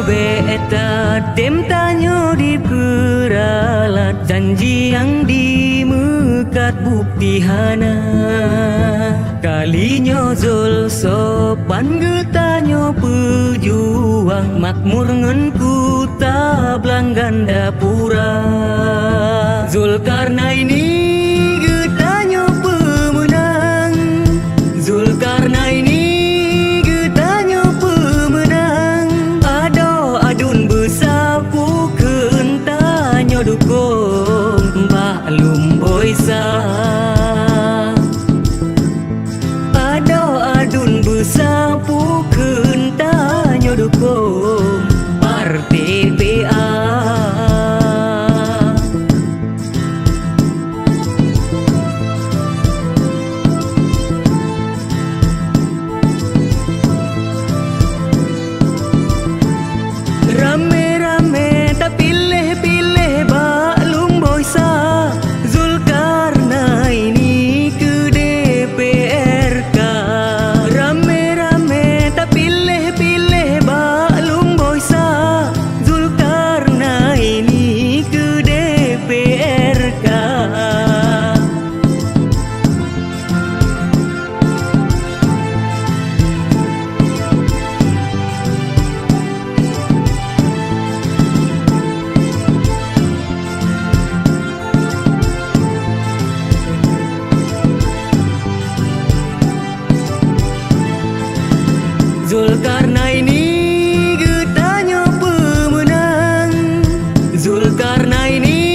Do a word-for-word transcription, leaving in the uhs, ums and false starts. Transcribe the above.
Bék tatem tanyoe dipeuralat, janji nyang dimeukat bukti hana. Kali nyoe Zul sopan geutanyoe peujuang, makmur ngon kuta blang gandapura. Zulkarnaini geutanyoe peumeunang, Zulkarnaini geutanyoe peumeunang. Adoe aduen beusapu kheun tanyoe dukong bak lumboi sa. Adoe aduen beusapu kheun tanyoe dukong partai P A. Ramé-ramé tapiléh-piléh bak lumboi sa, Zulkarnaini keu D P R K. Ramé-ramé tapiléh-piléh bak lumboi sa, Zulkarnaini keu D P R K. Zulkarnaini geutanyoe peumeunang. Zulkarnaini